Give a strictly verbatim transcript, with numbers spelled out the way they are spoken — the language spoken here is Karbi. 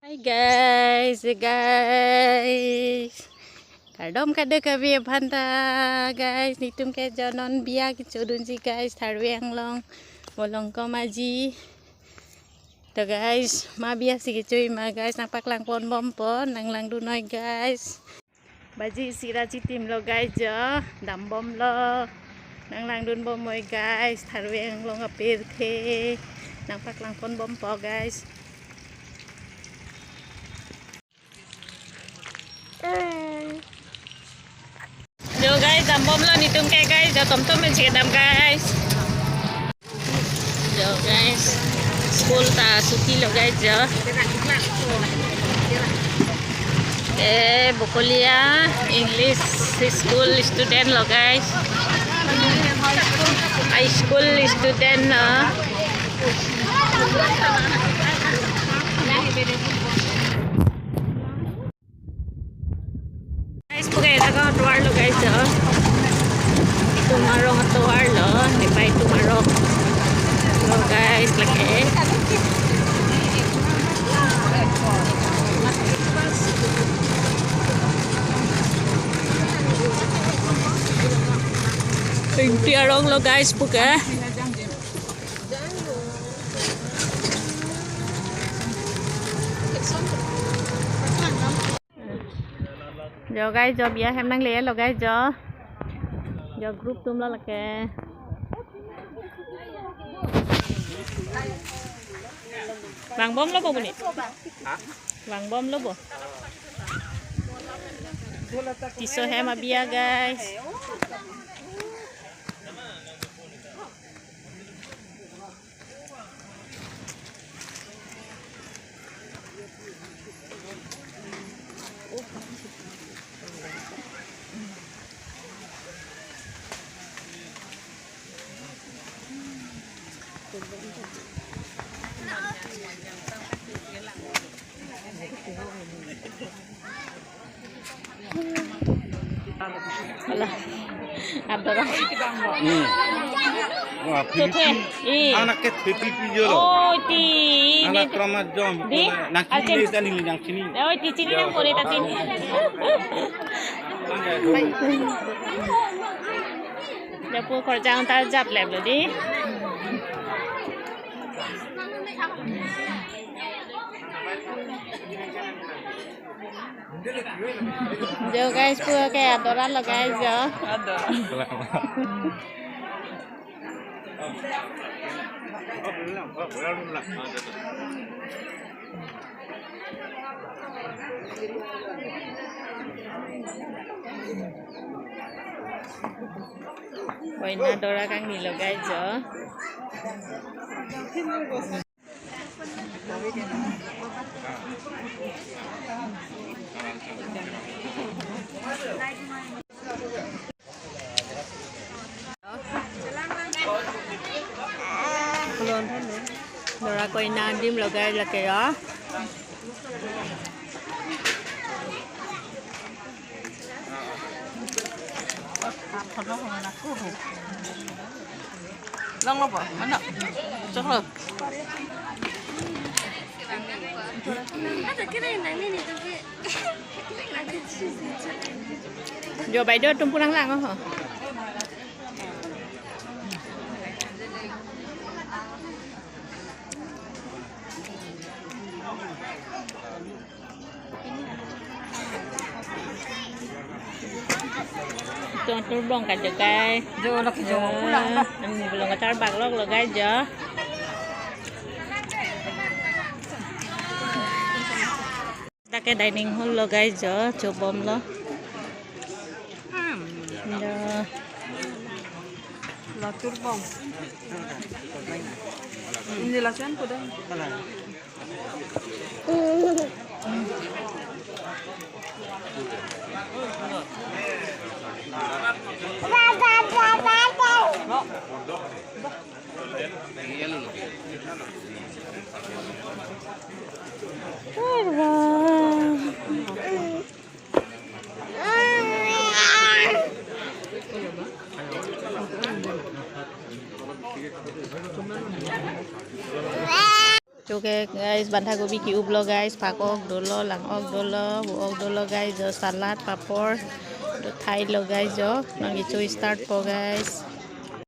Hi guys, guys. Kardom kadokave aphan ta guys, netum ke jo non biya kechodunji guys, Tharve Anglong, Molongkom aji. To guys, ma biya si kecho ma guys, nangpaklang ponbompo, nanglangdun noi guys. Baji isi ra chitim lo guys jo, dambomlo. Nanglangdunbom noi guys, Tharve Anglong apirthe. Nangpaklang ponbompo guys. Jo guys, dambomlo netum ke guys, jo tomtom pen chedam guys. Jo guys, school ta chuti lo guys jo. Eh, Bokolia English School student lo guys. High school student lo. Guys, puke laga tovar lo guys, oh. Itum arong tovar lo, nepai itum arong lo guys, lake. Ingti arong lo guys, puke. Jo guys, jo biya hem nanglelo guys jo. Jo group atum lo lake. Vangbomlo bo buni. Vangbomlo bo. Tisso hem abiya guys. Alah. Adora. Hmm. Wah, Tuthe. Philippine. Eh. Anak ke Philippine yo lo. Oh, ti. Anak ini. Kromat jom. Di? Nang Achin. Chini, nang chini, nang chini. Oh, ti chini nang pore ta chini. Lapu korjang ta jap lep lo di. Jo guys, puke adora lo guys jo. Adora. Koina adora kangni lo guys jo. Dora koina adim lo guys lake ya. Long lo po, mana? Chok lo. Jo bai do tum pulang lang ho. Tum tum bong ka jo kai. Jo lake jo pulang dah. Em, belum kachar bak lok lo guys jo. Dak ke dining hall lo guys jo, chobom lo. Hmm. Jo. Latur bong. Ini lasen kuda. Okay guys, bantha gobi ke-up lo guys, phak-ok dolo, lang-ok dolo, vo-ok dolo guys, jo salad, papor, do thai lo guys, jo nangkecho start po guys.